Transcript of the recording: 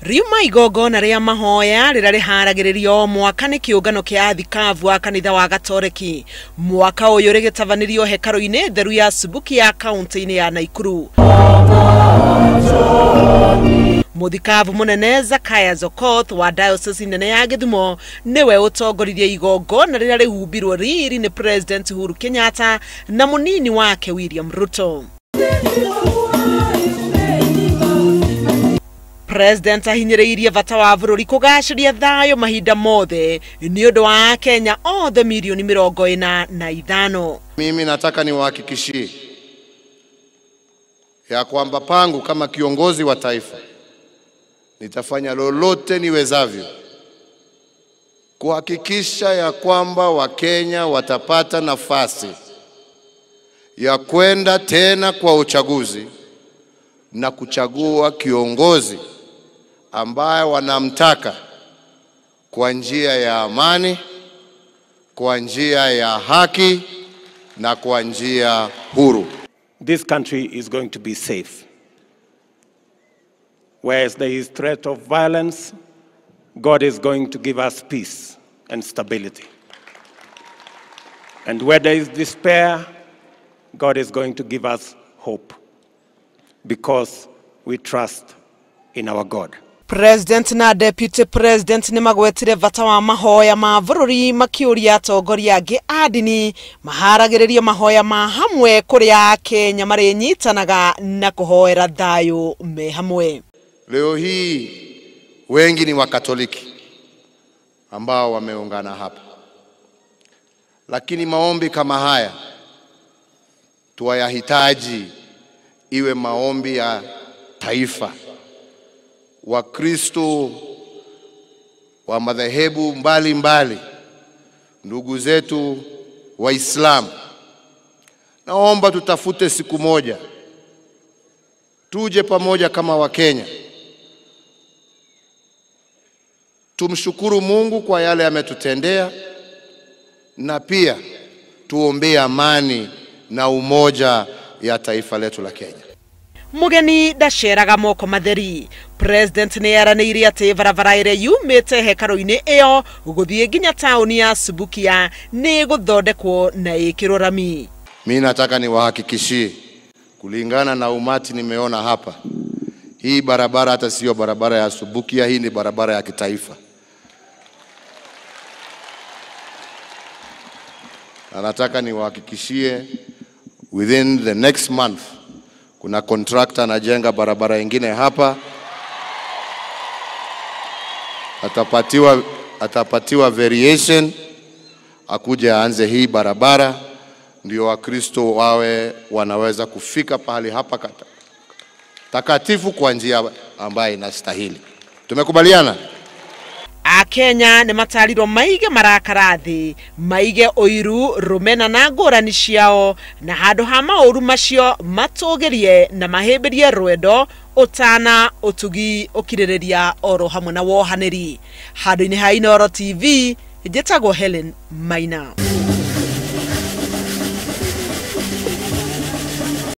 Riuma igongona rĩa mahoya rĩrĩa rĩharagĩrĩrio mwaka nĩ kĩũngano kĩa athikabu a kanitha wa Gatoreki. Mwaka ũyũ rĩgĩtabanĩrio hekarũ-inĩ theru ya Subukia kaunti-inĩ ya Nakuru. Mũthikabu mũnene Zakaya Zokoth wa diocese nene ya Gĩthumo nĩwe ũtongoririe igongona rĩrĩa rĩhumbirwo riri nĩ President Uhuru Kenyatta na mũnini wake William Ruto. President ahinyĩrĩirie bata wa bũrũri kũgacĩria thayũ mahinda mothe nĩ ũndũ wa Akenya othe milioni 45. Mimi nataka niwahakikishie ya kwamba pangu kama kiongozi wa taifa nitafanya lolote niwezavyo kuhakikisha ya kwamba Wakenya watapata nafasi ya kwenda tena kwa uchaguzi na kuchagua kiongozi ambaye wanamtaka kwa njia ya amani, kwa njia ya haki na kwa njia huru. This country is going to be safe. Whereas there is threat of violence, God is going to give us peace and stability. And where there is despair, God is going to give us hope, because we trust in our God. President na Deputy President nĩ magwetire bata wa mahoya ma bũrũri makĩũria atongoria angĩ a ndini maharagĩrĩrie mahoya ma hamwe kũrĩa Akenya marĩnyitanaga na kũhoera thayũ me hamwe. Leo hii wengi ni Wakatoliki ambao wameungana hapa, lakini maombi kama haya tuwayahitaji iwe maombi ya taifa. Wakristo wa madhehebu mbali mbali, ndugu zetu Waislamu, naomba tutafute siku moja tuje pamoja kama Wakenya, tumshukuru Mungu kwa yale ametutendea, na pia tuombee amani na umoja ya taifa letu la Kenya. Mugeni ndaceraga moko matheri. President nĩ eranĩire atĩ barabara ĩrĩa yumĩte hekarũ-inĩ ĩyo gũthiĩ nginya taũni ya Subukia nĩ ĩgũthondekwo na ĩkĩrwo rami. Mimi nataka niwahakikishie, kulingana na umati nimeona hapa, hii barabara hata sio barabara ya Subukia, hii ni barabara ya kitaifa. Na nataka niwahakikishie within the next month kuna contractor anajenga barabara ingine hapa, atapatiwa variation akuje aanze hii barabara, ndio Wakristo wawe wanaweza kufika pahali hapa takatifu kwa njia ambayo inastahili. Tumekubaliana? Akenya nĩ matarirwo maige marakara thĩ, maige ũiru, rũmena na ngũrani ciao, na handũ ha maũru macio matũgĩrie na mahĩmbĩrie rwendo, ũtana, ũtugi, ũkirĩrĩria oro hamwe na wohanĩri. Handũ-inĩ ha Inooro TV, njĩtagwo Helen Maina.